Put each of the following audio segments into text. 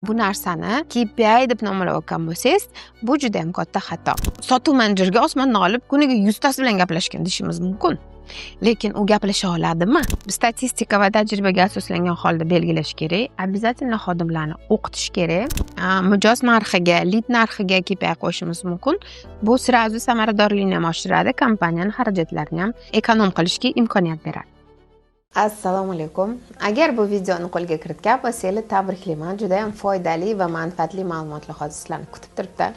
Bu narsani KPI deb nomlayotgan bo'lsangiz, bu juda ham katta xato. Sotuv menejeriga osmondan olib kuniga 100 tasi bilan gaplashgin deyishimiz mumkin. Lekin u gaplasha oladimi? Statistika va tajribaga asoslangan holda belgilash kerak. Обязательно xodimlarni o'qitish kerak. Mijoz narxiga, lid narxiga KPI qo'yishimiz mumkin. Bu сразу samaradorlikni ham oshiradi, kompaniyani xarajatlarini ham эконом qilishga imkoniyat beradi. Assalomu alaykum. Agar bu videoni qo'lga kiritgan bo'lsangiz, tabriklayman. Juda ham foydali va manfaatli ma'lumotlar hozir sizlarni kutib turibdi.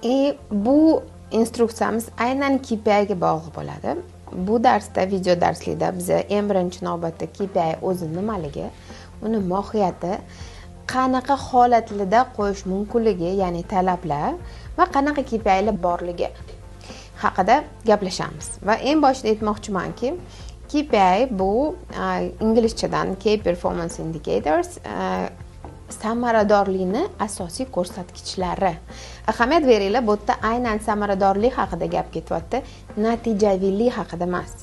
И bu instruksiyamiz aynan KPI ga bog'liq bo'ladi. Bu darsda, video darslikda biz eng birinchi navbatda KPI o'zi nimaligi, uni mohiyati, qanaqa holatlarda qo'yish mumkinligi, ya'ni talablar va qanaqa KPIlar borligi haqida gaplashamiz. Va eng boshida aytmoqchimanki, KPI bu inglizchadan Key Performance Indicators, samaradorlikni asosiy ko'rsatkichlari. Ahamiyat beringlar, bu yerda aynan samaradorlik haqida gap ketyapti, natijaviylik haqida emas.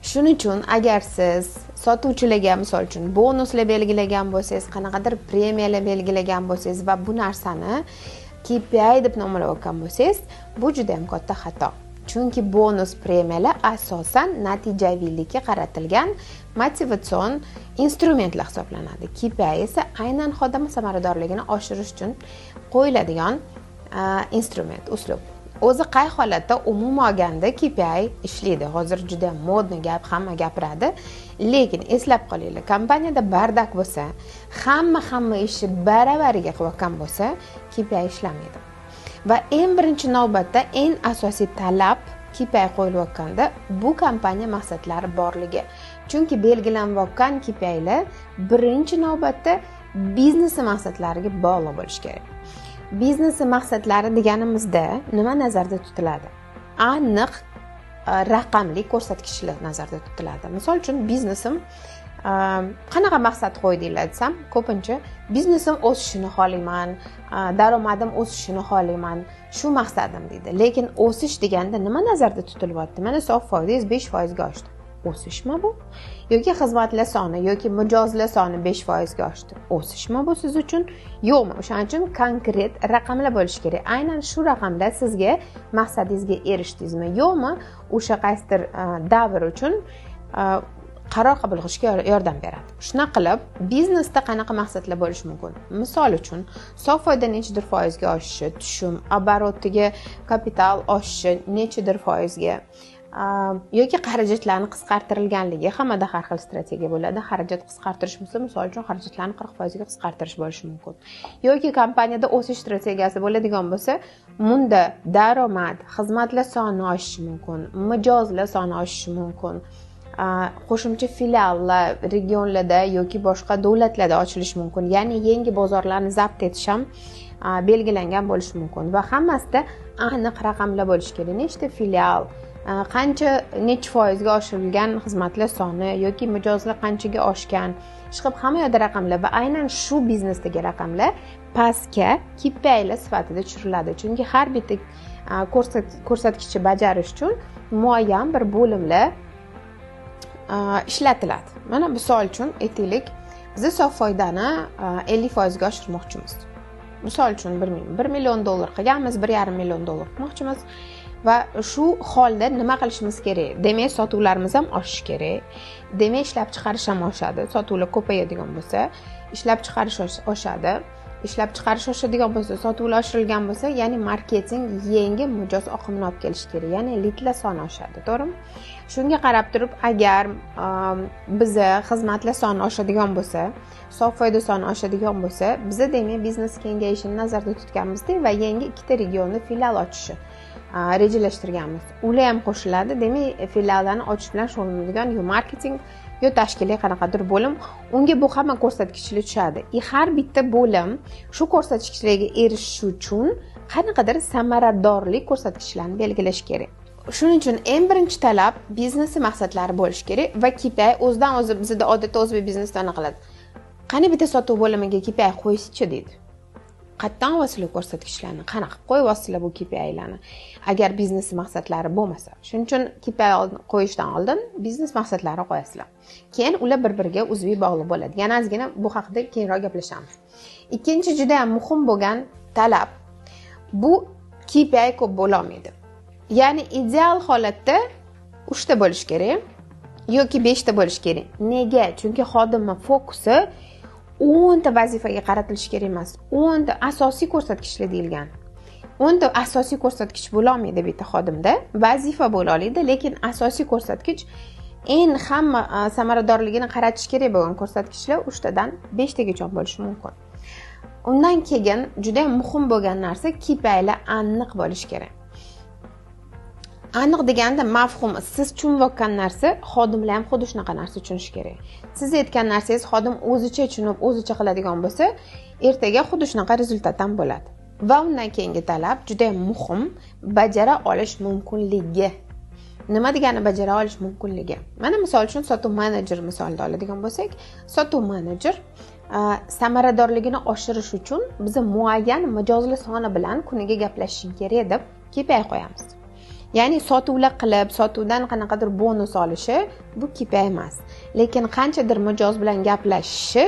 Shuning uchun agar siz sotuvchilarga, misol uchun, bonuslar belgilagan bo'lsangiz, qanaqadir premiyalar belgilagan bo'lsangiz va bu narsani KPI deb nomlayotgan bo'lsangiz, bu juda ham katta xato. Chunki bonus, premiyalar asosan natijaviylikka qaratilgan motivatsion instrumentlar hisoblanadi. KPI esa aynan xodim samaradorligini oshirish uchun qo'yiladigan instrument, uslub. O'zi qay holatda umuman olganda KPI ishlaydi? Hozir juda модный gap, hamma gapiradi. Lekin eslab qolinglar, kompaniyada бардак bo'lsa, hamma hamma ishni baravariga qilayotgan bo'lsa, KPI ishlamaydi. Va eng birinchi navbatda eng asosiy talab KPI qo'yilayotganda bu kompaniya maqsadlari borligi. Chunki belgilanayotgan KPIlar birinchi navbatda biznesi maqsadlariga bog'liq bo'lishi kerak. Biznesi maqsadlari deganimizda nima nazarda tutiladi? Aniq raqamli ko'rsatkichlar nazarda tutiladi. Misol uchun, biznesim qanaqa maqsad qo'ydinglar desam, ko'pincha biznesim o'sishini xohlayman, daromadim o'sishini xohlayman, shu maqsadim deydi. Lekin o'sish deganda nima nazarda tutilyapti? Mana, sof foydangiz 5%ga oshdi, o'sishmi bu? Yoki xizmatlar soni yoki mijozlar soni 5%ga oshdi, o'sishmi bu siz uchun, yo'qmi? O'shaning uchun konkret raqamlar bo'lishi kerak. Aynan shu raqamlar sizga maqsadingizga erishdingizmi, yo'qmi, o'sha qaysidir davr uchun qaror qabul qilishga yordam beradi. Shunaqa qilib, biznesda qanaqa maqsadlar bo'lishi mumkin? Misol uchun, sof foyda nechidir foizga oshishi, tushum оборот iga kapital oshishi nechidir foizga yoki xarajatlarni qisqartirilganligi. Hammada har xil strategiya bo'ladi. Xarajat qisqartirish bo'lsa, misol uchun, xarajatlarni 40%ga qisqartirish bo'lishi mumkin. Yoki kompaniyada o'sish strategiyasi bo'ladigan bo'lsa, bunda daromad, xizmatlar soni oshishi mumkin, mijozlar soni oshishi mumkin, qo'shimcha filiallar regionlarda yoki boshqa davlatlarda ochilishi mumkin, ya'ni yangi bozorlarni zabt etish ham belgilangan bo'lishi mumkin. Va hammasida aniq raqamlar bo'lishi kerak: nechta filial, qancha, necha foizga oshirilgan xizmatlar soni yoki mijozlar qanchaga oshgan. Ishqilib, hamma yoqda raqamlar va aynan shu biznesdagi raqamlar pastga KPIlar sifatida tushiriladi, chunki har bitta ko'rsatkichni bajarish uchun muayyan bir bo'limlar ishlatiladi. Mana, misol uchun, aytaylik, biz sof foydani 50%ga oshirmoqchimiz. Misol uchun, 1 million dollar qilganmiz, 1,5 million dollar qilmoqchimiz va shu holda nima qilishimiz kerak? Demak, sotuvlarimiz ham oshishi kerak, demak, ishlab chiqarish ham oshadi. Sotuvlar ko'payadigan bo'lsa, ishlab chiqarish oshadi. Ishlab chiqarish oshadigan bo'lsa, sotuvlar oshirilgan bo'lsa, ya'ni marketing yangi mijoz oqimini olib kelishi kerak, ya'ni lidlar soni oshadi, to'g'rimi? Shunga qarab turib, agar biza xizmatlar soni oshadigan bo'lsa, sof foyda soni oshadigan bo'lsa, biza, demak, biznes kengayishini nazarda tutganmizda va yangi ikkita regionda filial ochishi rejalashtirganmiz. Ular ham qo'shiladi. Demak, filiallarni ochish bilan shug'ullanadigan yo marketing, yo tashkiliy qanaqadir bo'lim, unga bu hamma ko'rsatkichlar tushadi. И har bitta bo'lim shu ko'rsatkichlarga erishish uchun qanaqadir samaradorlik ko'rsatkichlarni belgilash kerak. Shuning uchun eng birinchi talab biznesi maqsadlari bo'lishi kerak va KPI o'zidan o'zi. Bizada odatda o'zbek biznesda anaqa qiladi: "Qani, bitta sotuv bo'limiga KPI qo'yishchi", deydi. Qayerdan olyapsizlar ko'rsatkichlarni? Qanaqa qilib qo'yyapsizlar bu KPIlarni, agar biznes maqsadlari bo'lmasa? Shuning uchun KPI qo'yishdan oldin biznes maqsadlari qo'yasizlar, keyin ular bir biriga uzviy bog'liq bo'ladi. Yana ozgina bu haqida keyinroq gaplashamiz. Ikkinchi juda ham muhim bo'lgan talab bu KPI ko'p bo'lolmaydi. Ya'ni ideal holatda 3 ta bo'lishi kerak yoki 5 ta bo'lishi kerak. Nega? Chunki xodimning fokusi 10 ta vazifaga qaratilishi kerak emas. 10 ta asosiy ko'rsatkichlar deyilgan. 10 ta asosiy ko'rsatkich bo'lolmaydi bitta xodimda. Vazifa bo'la oladi, lekin asosiy ko'rsatkich eng hamma samaradorligini qaratish kerak bo'lgan ko'rsatkichlar 3 tadan 5 tagacha bo'lishi mumkin. Undan keyin juda muhim bo'lgan narsa KPIlar aniq bo'lishi kerak. Aniq deganda mafhum, siz tushunayotgan narsa xodimlar ham xuddi shunaqa narsa tushunishi kerak. Siz aytgan narsangiz xodim o'zicha tushunib, o'zicha qiladigan bo'lsa, ertaga xuddi shunaqa rezultat ham bo'ladi. Va undan keyingi talab juda muhim, bajara olish mumkinligi. Nima degani bajara olish mumkinligi? Mana misol uchun sotuv menejer misolida oladigan bo'lsak, sotuv menejer samaradorligini oshirish uchun biz muayyan mijozlar soni bilan kuniga gaplashishing kerak deb KPI qo'yamiz. Ya'ni sotuvlar qilib, sotuvdan qanaqadir bonus olishi bu KPI emas. Lekin qanchadir mijoz bilan gaplashishi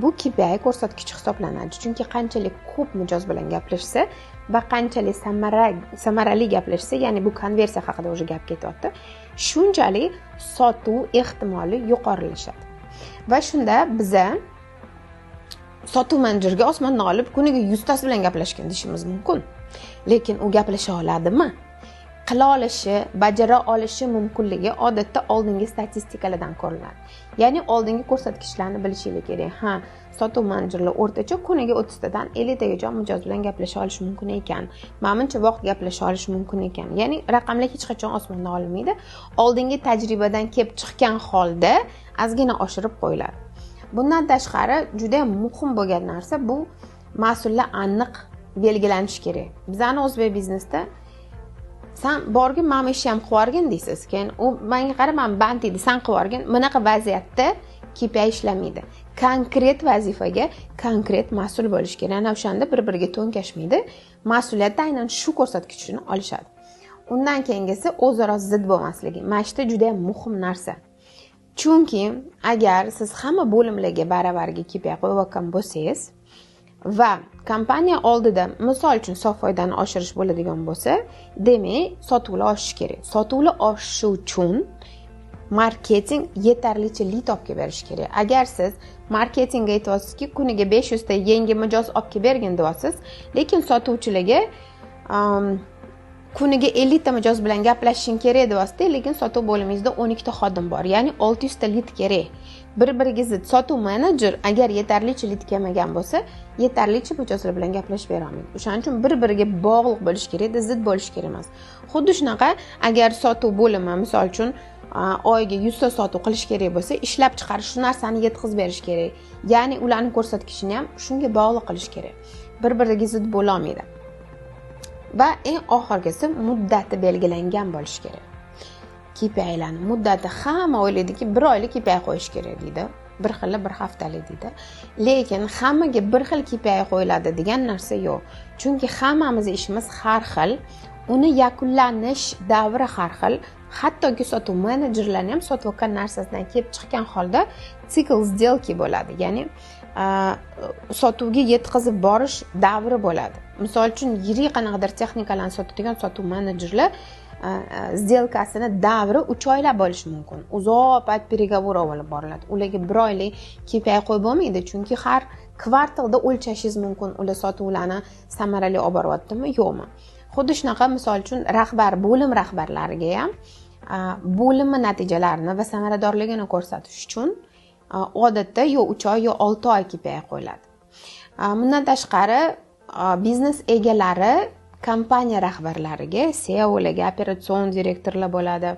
bu KPI ko'rsatkichi hisoblanadi. Chunki qanchalik ko'p mijoz bilan gaplashsa va qanchalik samarali gaplashsa, ya'ni bu konversiya haqida o'sha gap ketyapti, shunchalik sotuv ehtimoli yuqorilashadi. Va shunda biza sotuv menejerga osmondan olib kuniga 100 tasi bilan gaplashgan deyishimiz mumkin. Lekin u gaplasha oladimi? Qila olishi, bajara olishi mumkinligi odatda oldingi statistikalardan ko'rinadi. Ya'ni oldingi ko'rsatkichlarni bilishingiz kerak. Ha, sotuv menejerlar o'rtacha kuniga 30 tadan 50 tagacha mijoz bilan gaplasha olishi mumkin ekan. Manimcha vaqt gaplasha olishi mumkin ekan. Ya'ni raqamlar hech qachon osmondan olinmaydi. Oldingi tajribadan kelib chiqqan holda ozgina oshirib qo'yiladi. Bundan tashqari juda muhim bo'lgan narsa bu mas'ullar aniq belgilanishi kerak. Bizani o'zbek biznesda san borgin, men ishni ham qilib yuborgin deysiz. Keyin u menga qarab, men band deydi, san qilib yuborgin. Bunaqa vaziyatda KPI ishlamaydi. Konkret vazifaga konkret mas'ul bo'lish kerak. Ana o'shanda bir-biriga to'nkashmaydi. Mas'uliyatni aynan shu ko'rsatkichini olishadi. Undan keyingisi o'zaro zid bo'lmasligi. Mana shu juda ham muhim narsa. Chunki agar siz hamma bo'limlarga baravarga KPI qo'yayotgan bo'lsangiz va kompaniya oldida misol uchun sof foydani oshirish bo'ladigan bo'lsa, demak, sotuvlar oshishi kerak. Sotuvlar oshishi uchun marketing yetarlicha lid olib kelib berish kerak. Agar siz marketingga aytyapsizki, kuniga 500 ta yangi mijoz olib kelib bergin deyapsiz, lekin sotuvchilarga kuniga 50 ta mijoz bilan gaplashishing kerak deyapsiz, lekin sotuv bo'limingizda 12 ta xodim bor, ya'ni 600 ta lid kerak. Bir-biriga zid. Sotuv menejer agar yetarlicha lid kelmagan bo'lsa, yetarlicha mijozlar bilan gaplashib bera olmaydi. O'shaning uchun bir-biriga bog'liq bo'lish kerak, zid bo'lish kerak emas. Xuddi shunaqa, agar sotuv bo'limi misol uchun oyga 100 ta sotuv qilish kerak bo'lsa, ishlab chiqarish shu narsani yetkazib berish kerak. Ya'ni ularning ko'rsatkichini ham shunga bog'liq qilish kerak. Bir-biriga zid bo'la olmaydi. Va eng oxirgisi muddati belgilangan bo'lishi kerak. KPIlarning muddati hamma o'ylaydiki, 1 oylik KPI qo'yish kerak deydi. Bir xili bir haftalik deydi. Lekin hammaga bir xil KPI qo'yiladi degan narsa yo'q. Chunki hammamiz ishimiz har xil, uni yakunlanish davri har xil. Hattoki sotuv menejerlari ham sotayotgan narsasidan kelib chiqqan holda sikl сделки bo'ladi. Ya'ni sotuvga yetkazib borish davri bo'ladi. Misol uchun yirik qanaqadir texnikalarni sotadigan sotuv menejerlar сделкасini davri 3 oylab bo'lishi mumkin. Uzoq payt переговор olib boriladi. Ularga 1 oylik KPI qo'yib bo'lmaydi, chunki har kvartalda o'lchashingiz mumkin, ular sotuvlarni samarali olib boryaptimi, yo'qmi. Xuddi shunaqa misol uchun rahbar, bo'lim rahbarlariga ham bo'limi natijalarini va samaradorligini ko'rsatish uchun odatda yo 3 oy, yo 6 oy KPI qo'yiladi. Bundan tashqari biznes egalari kompaniya rahbarlariga, CEOlarga, operatsion direktorlar bo'ladi.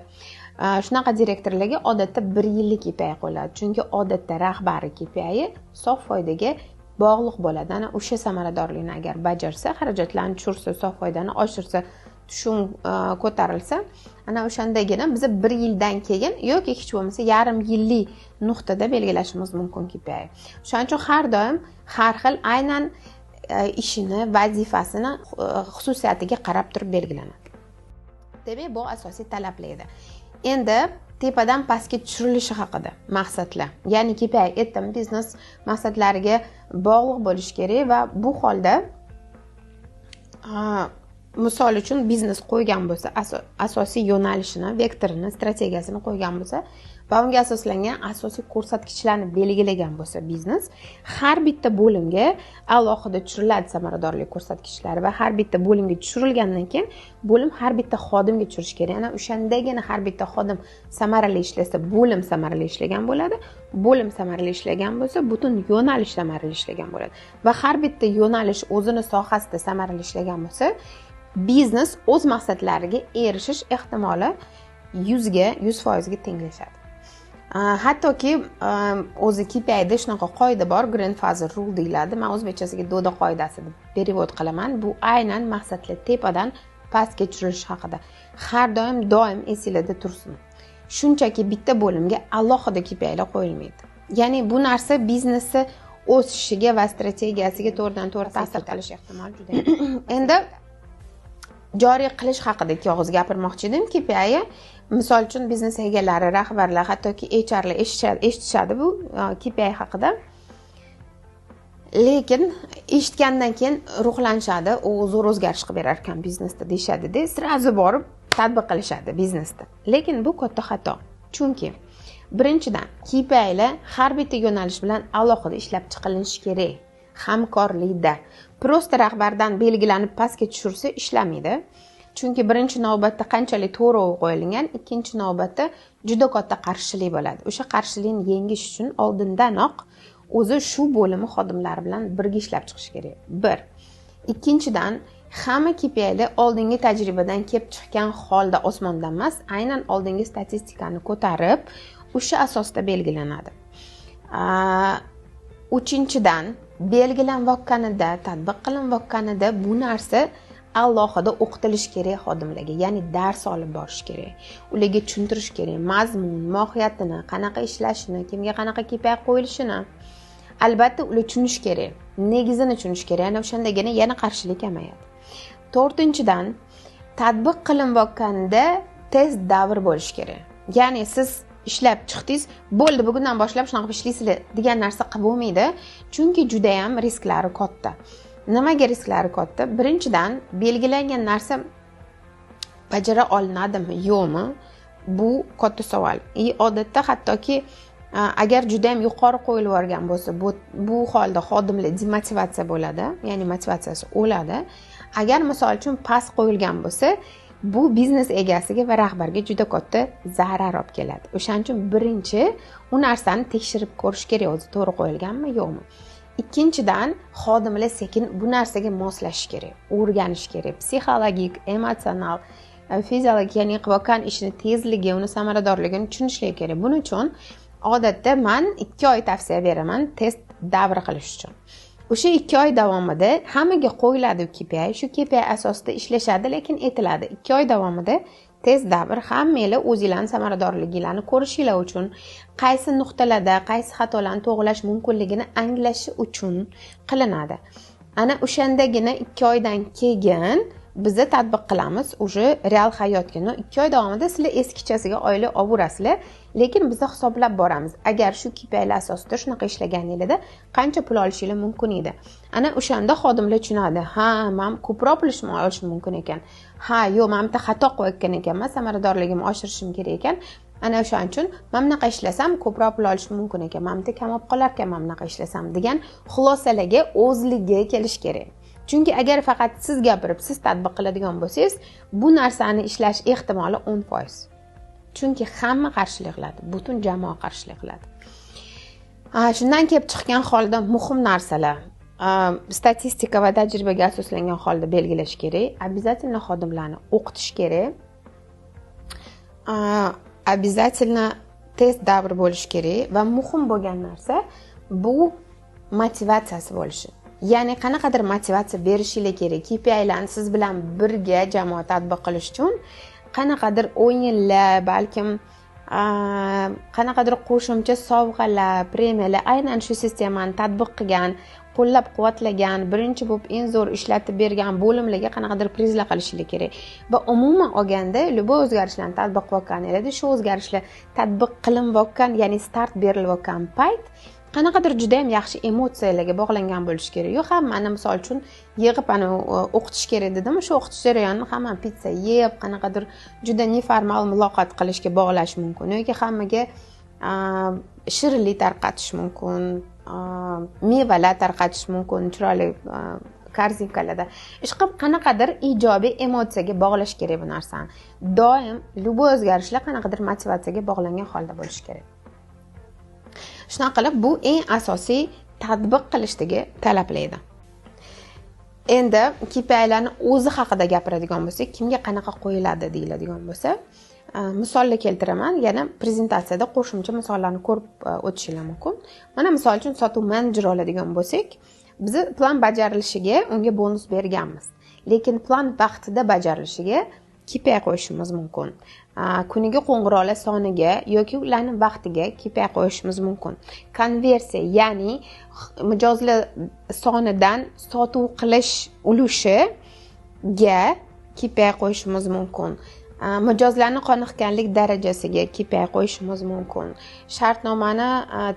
Shunaqa direktorlarga odatda 1 yillik KPI qo'yiladi. Chunki odatda rahbari KPI sof foydaga bog'liq bo'ladi. Ana o'sha samaradorlikni agar bajarsa, xarajatlarni tushirsa, sof foydani oshirsa, tushum ko'tarilsa, ana o'shandagina biz 1 yildan keyin yoki hech bo'lmasa yarim yillik nuqtada belgilashimiz mumkin KPI. Shuning uchun har doim har xil aynan ishini, vazifasini xususiyatiga qarab turib belgilanadi. Demak, bu asosiy talablar edi. Endi tepadan pastga tushirilishi haqida maqsadlar. Ya'ni KPI aytdim, biznes maqsadlariga bog'liq bo'lishi kerak va bu holda misol uchun biznes qo'ygan bo'lsa, asosiy yo'nalishini, vektorini, strategiyasini qo'ygan bo'lsa va unga asoslangan asosiy ko'rsatkichlarni belgilagan bo'lsa biznes, har bitta bo'limga alohida tushiriladi samaradorlik ko'rsatkichlari va har bitta bo'limga tushirilgandan keyin bo'lim har bitta xodimga tushirish kerak. Ana o'shandagina har bitta xodim samarali ishlasa, bo'lim samarali ishlagan bo'ladi, bo'lim samarali ishlagan bo'lsa, butun yo'nalish samarali ishlagan bo'ladi va har bitta yo'nalish o'zini sohasida samarali ishlagan bo'lsa, biznes o'z maqsadlariga erishish ehtimoli 100% ga tenglashadi. Hattoki o'zi KPIda shunaqa qoida bor, grandfather rule deyiladi. Men o'zbekchasiga doda qoidasi deb перевод qilaman. Bu aynan maqsadlar tepadan pastga tushirilishi haqida. Har doim esingizda tursin. Shunchaki bitta bo'limga alohida KPIlar qo'yilmaydi. Ya'ni bu narsa biznesni o'sishiga va strategiyasiga to'g'ridan-to'g'ri ta'sir qilish ehtimoli juda. Endi joriy qilish haqida ikki og'iz gapirmoqchi edim. KPI misol uchun biznes egalari, rahbarlar, hattoki HRlar eshitishadi bu KPI haqida. Lekin eshitgandan keyin ruhlanishadi, u zo'r o'zgarish qilib berar ekan biznesda deyishadi-da, сразу borib tatbiq qilishadi biznesda. Lekin bu katta xato. Chunki birinchidan KPIlar har bitta yo'nalish bilan alohida ishlab chiqilishi kerak. Hamkorlikda. Просто rahbardan belgilanib pastga tushirsa ishlamaydi. Chunki birinchi navbatda qanchalik to'g'ri qo'yilgan, ikkinchi navbatda juda katta qarshilik bo'ladi. O'sha qarshilikni yengish uchun oldindanoq o'zi shu bo'limi xodimlari bilan birga ishlab chiqish kerak. Bir. Ikkinchidan, hamma KPIlar oldingi tajribadan kelib chiqqan holda osmondan emas, aynan oldingi statistikani ko'tarib, o'sha asosda belgilanadi. Uchinchidan, belgilanayotganida, tatbiq qilinayotganida bu narsa alohida o'qitilishi kerak xodimlarga, ya'ni dars olib borish kerak. Ularga tushuntirish kerak mazmun, mohiyatini, qanaqa ishlashini, kimga qanaqa KPI qo'yilishini. Albatta ular tushunish kerak, negizini tushunish kerak. Ana o'shandagina yana qarshilik kamayadi. To'rtinchidan, tatbiq qilinayotganda test davr bo'lishi kerak. Ya'ni siz ishlab chiqdingiz, bo'ldi, bugundan boshlab shunaqa qilib ishlaysizlar degan narsa qilib bo'lmaydi, chunki juda ham risklari katta. Nimaga risklari katta? Birinchidan, belgilangan narsa bajara olinadimi, yo'qmi? Bu katta savol. Odatda hattoki agar juda ham yuqori qo'yilib yuborgan bo'lsa, bu holda xodimlar demotivatsiya bo'ladi, ya'ni motivatsiyasi o'ladi. Agar misol uchun past qo'yilgan bo'lsa, bu biznes egasiga va rahbarga juda katta zarar olib keladi. O'shaning uchun birinchi u narsani tekshirib ko'rish kerak, o'zi to'g'ri qo'yilganmi, yo'qmi. Ikkinchidan, xodimlar sekin bu narsaga moslashish kerak, o'rganish kerak. Psixologik, emotsional, fiziologik, ya'ni qilayotgan ishini tezligi, uni samaradorligini tushunishlari kerak. Buning uchun odatda men 2 oy tavsiya beraman test davri qilish uchun. O'sha 2 oy davomida hammaga qo'yiladi KPI, shu KPI asosida ishlashadi, lekin aytiladi 2 oy davomida test davr hammanglar o'zinglarning samaradorliginglarni ko'rishinglar uchun, qaysi nuqtalarda qaysi xatolarni to'g'rilash mumkinligini anglashi uchun qilinadi. Ana o'shandagina 2 oydan keyin biza tatbiq qilamiz уже real hayotga. 2 oy davomida sizlar eskichasiga oylik olaverasizlar, lekin biza hisoblab boramiz. Agar shu KPIlar asosida shunaqa ishlaganingizda qancha pul olishingiz mumkin edi. Ana o'shanda xodimlar tushunadi. Ha, men ko'proq pul olishim mumkin ekan. Ha, yo'q, men bitta xato qo'yayotgan ekanman, samaradorligimni oshirishim kerak ekan. Ana o'shaning uchun men bunaqa ishlasam ko'proq pul olishim mumkin ekan, men bitta kam olib qolar ekanman bunaqa ishlasam degan xulosalarga o'zligi kelish kerak. Chunki agar faqat siz gapirib, siz tatbiq qiladigan bo'lsangiz, bu narsani ishlash ehtimoli 10%. Chunki hamma qarshilik qiladi, butun jamoa qarshilik qiladi. Shundan kelib chiqqan holda muhim narsalar, statistika va tajribaga asoslangan holda belgilash kerak. Обязательно xodimlarni o'qitish kerak. Обязательно test davri bo'lishi kerak va muhim bo'lgan narsa bu motivatsiyasi bo'lishi. Ya'ni qanaqadir motivatsiya berishingiz kerak. KPIlarni siz bilan birga jamoa tatbiq qilish uchun qanaqadir o'yinlar, balkim qanaqadir qo'shimcha sovg'alar, premiyalar, aynan shu sistemani tatbiq qilgan, Qo'llab quvvatlagan, birinchi bo'lib eng zo'r ishlatib bergan bo'limlarga qanaqadir prizlar qilishinglar kerak. Va umuman olganda, любой o'zgarishlarni tatbiq qilayotganinglarda, shu o'zgarishlar tatbiq qilinayotgan, ya'ni start berilayotgan payt qanaqadir juda yam yaxshi emotsiyalarga bog'langan bo'lishi kerak. Yo'q, hammani, misol uchun, yig'ib ana o'qitish kerak dedim, shu o'qitish jarayonini hamma pitsa yeb, qanaqadir juda неформал muloqot qilishga bog'lash mumkin yoki hammaga shirinlik tarqatish mumkin, mevalar tarqatish mumkin chiroyli корзинка larda. Ishqilib, qanaqadir ijobiy emotsiyaga bog'lash kerak bu narsani. Doim любой o'zgarishlar qanaqadir motivatsiyaga bog'langan holda bo'lishi kerak. Shunaqa qilib, bu eng asosiy tatbiq qilishdagi talablar edi. Endi KPIlarni o'zi haqida gapiradigan bo'lsak, kimga qanaqa qo'yiladi deyiladigan bo'lsa, misollar keltiraman. Yana prezentatsiyada qo'shimcha misollarni ko'rib o'tishinglar mumkin. Mana, misol uchun, sotuv menejeri oladigan bo'lsak, bizni plan bajarilishiga unga bonus berganmiz, lekin plan vaqtida bajarilishiga KPI qo'yishimiz mumkin, kuniga qo'ng'iroqlar soniga yoki ularni vaqtiga KPI qo'yishimiz mumkin, konversiya, ya'ni mijozlar sonidan sotuv qilish ulushiga KPI qo'yishimiz mumkin, mijozlarni qoniqqanlik darajasiga KPI qo'yishimiz mumkin, shartnomani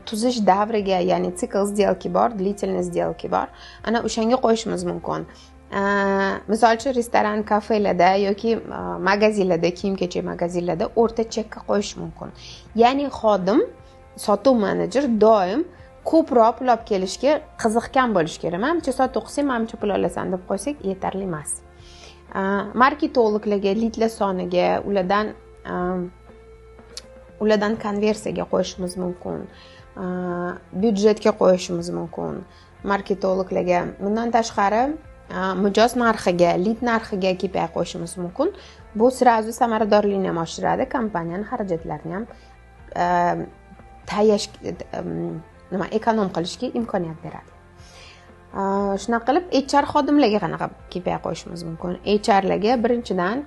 tuzish davriga, ya'ni цикл сделки bor, длительность сделки bor, ana o'shanga qo'yishimiz mumkin. Misol uchun, restoran, kafelarda yoki magazinlarda, kiyim kechak magazinlarda o'rta chekka qo'yish mumkin. Ya'ni xodim, sotuv menejer doim ko'proq pul olib kelishga qiziqqan bo'lishi kerak. Manimcha, sotuv qilsang, manimcha pul olasan deb qo'ysak, yetarli emas. Marketologlarga lidlar soniga, ulardan konversiyaga qo'yishimiz mumkin, byudjetga qo'yishimiz mumkin marketologlarga. Bundan tashqari, mijoz narxiga, lid narxiga KPI qo'yishimiz mumkin. Bu сразу samaradorlikni ham oshiradi, kompaniyani xarajatlarini ham tayash, nima, эконом qilishga imkoniyat beradi. Shunaqa qilib, HR xodimlarga qanaqa KPI qo'yishimiz mumkin? HRlarga birinchidan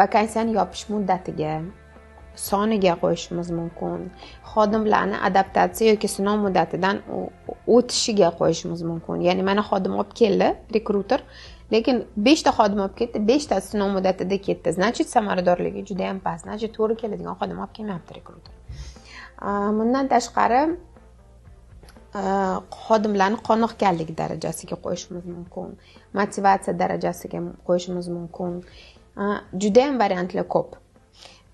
vakansiyani yopish muddatiga, soniga qo'yishimiz mumkin, xodimlarni adaptatsiya yoki sinov muddatidan o'tishiga qo'yishimiz mumkin. Ya'ni mana xodim olib keldi rekruter, lekin beshta xodim olib ketdi, beshtasi sinov muddatida ketdi, значит, samaradorligi juda yam past, значит, to'g'ri keladigan xodim olib kelmayapti rekruter. Bundan tashqari, xodimlarni qoniqqanlik darajasiga qo'yishimiz mumkin, motivatsiya darajasiga qo'yishimiz mumkin. Judayam variantlar ko'p.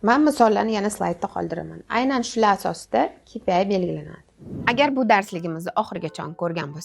Man misollarni yana slaydda qoldiraman. Aynan shular asosida KPI belgilanadi. Agar bu darsligimizni oxirigacha ko'rgan bo'lsangiz